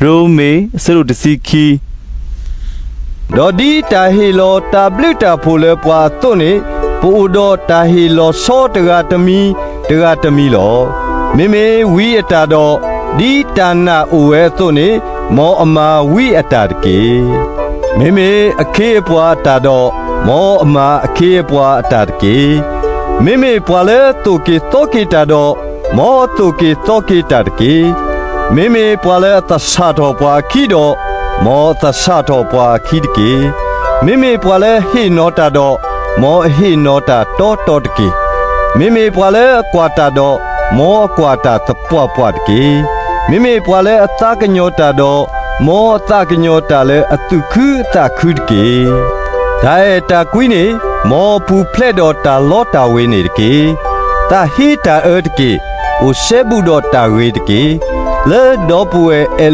ရိမ့ၤ အဆၢဒိၣ်တဆံခံ. ဒီးဒ်တၢ်ဟ့ၣ်လီၤတၢ်ဘျုးတၢ်ဖှိၣ်လၢပှၤအသိးန့ၣ်, ပအိၣ်ဒီးတၢ်ဟ့ၣ်လီၤဆီတဂၤတမံၤတဂၤတမံၤလီၤ. မ့မ့ၢ်ဝံအတၢ်ဒီး, ဒ်တၢ်နာ်အိၣ်ဝဲအသိးန့ၣ်, မ်အမၤဝံအတၢ်တက့ၢ်. မ့မ့ၢ်အခ့အပှၤအတၢ်ဒီး, မ်အမၤအခ့အပှၤအတၢ်တက့ၢ်. မ့မ့ၢ်ပှၤလၢသိၣ်က့ၤသီက့ၤတၢ်ဒီး, မ်အသိၣ်က့ၤသီက့ၤတၢ်တက့ၢ်. မ့မ့ၢ်ပှၤလၢအသဆၣ်ထီၣ်ပှၤအခံဒီး, မ်အသဆၣ်ထီၣ်ပှၤအခံတက့ၢ်. မ့မ့ၢ်ပှၤလၢဟ့ၣ်နီၤတၢ်ဒီး, မ်အဟ့ၣ်နီၤတၢ်တီတီတက့ၢ်. မ့မ့ၢ်ပှၤလၢအကွၢ်တၢ်ဒီး, မ်အကွၢ်တၢ်သပှၢ်ပှၢ်တက့ၢ်. မ့မ့ၢ်ပှၤလၢအသးကညီၤတၢ်ဒီး, မ်အသးကညီၤတၢ်လၢအသူၣ်ခုသးခုတက့ၢ်. တၢ်အဲၣ်တၢ်ကွံန့ၣ်, မ်အပူၤဖျဲးဒီးတၢ်လီတၢ်ဝ့ၤန့ၣ်တက့ၢ်. သးဟ့တၢ်အၢတက့ၢ်. အိၣ်စဲဘူးဒီးတၢ်ဂ့ၤတက့ၢ်. လၢဒီပုၢ်ဝဲၢ်အဲၣ်